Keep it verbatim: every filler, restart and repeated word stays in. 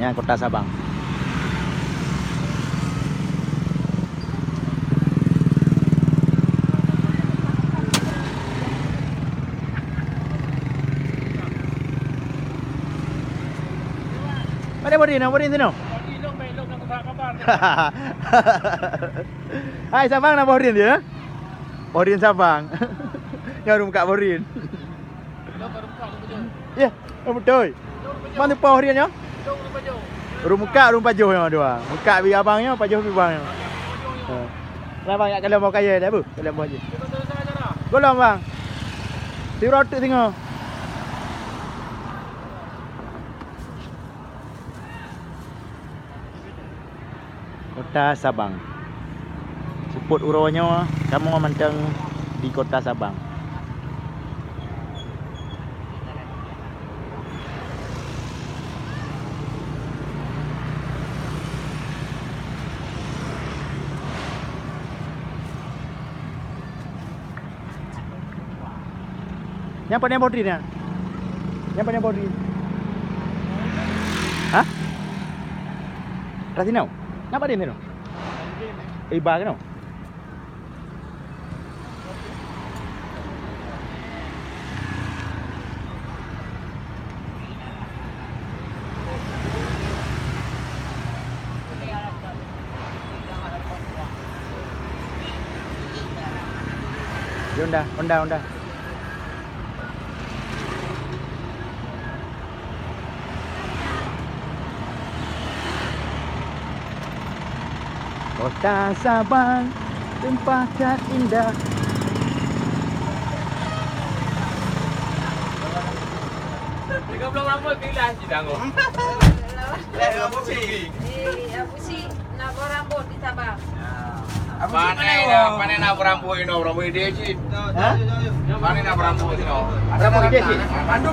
Nyan Kota Sabang. Mana Bodin? Bodin sini. Hai, Sabang na Bodin dia. Bodin Sabang. Nyoe ureueng mukak Bodin. Ya, beutôi. Mana pah Bodin nyoe? Ureueng mukak, ureueng pajoh nyoe dua. Mukak bi abang nyoe, pajoh bi abang nyoe. Ha. Lah bang, yak kalon boh kayèe dah, bu? Kalon boh jih. Gohlom, bang. Sirot tu singoh. Kota Sabang. Seupôt uroe nyoe kamoe mantong di Kota Sabang. Nyan padum boh drien nyan? Nyan padum boh drien? Hah? Rasinoe? Nyan padum sinoe? Iba keunoe? Ya, Honda, Honda, Honda. Kota Sabang, teumpat that indah. Tiga puluh lama bila sih tanggung. Eh, Abu Sri. Eh, Abu Sri, nak buat rambut di Sabang. Panen lah, panen lah berambut ini, berambut dia cit. Hah? Panen lah berambut ini. Berambut dia cit. Mandu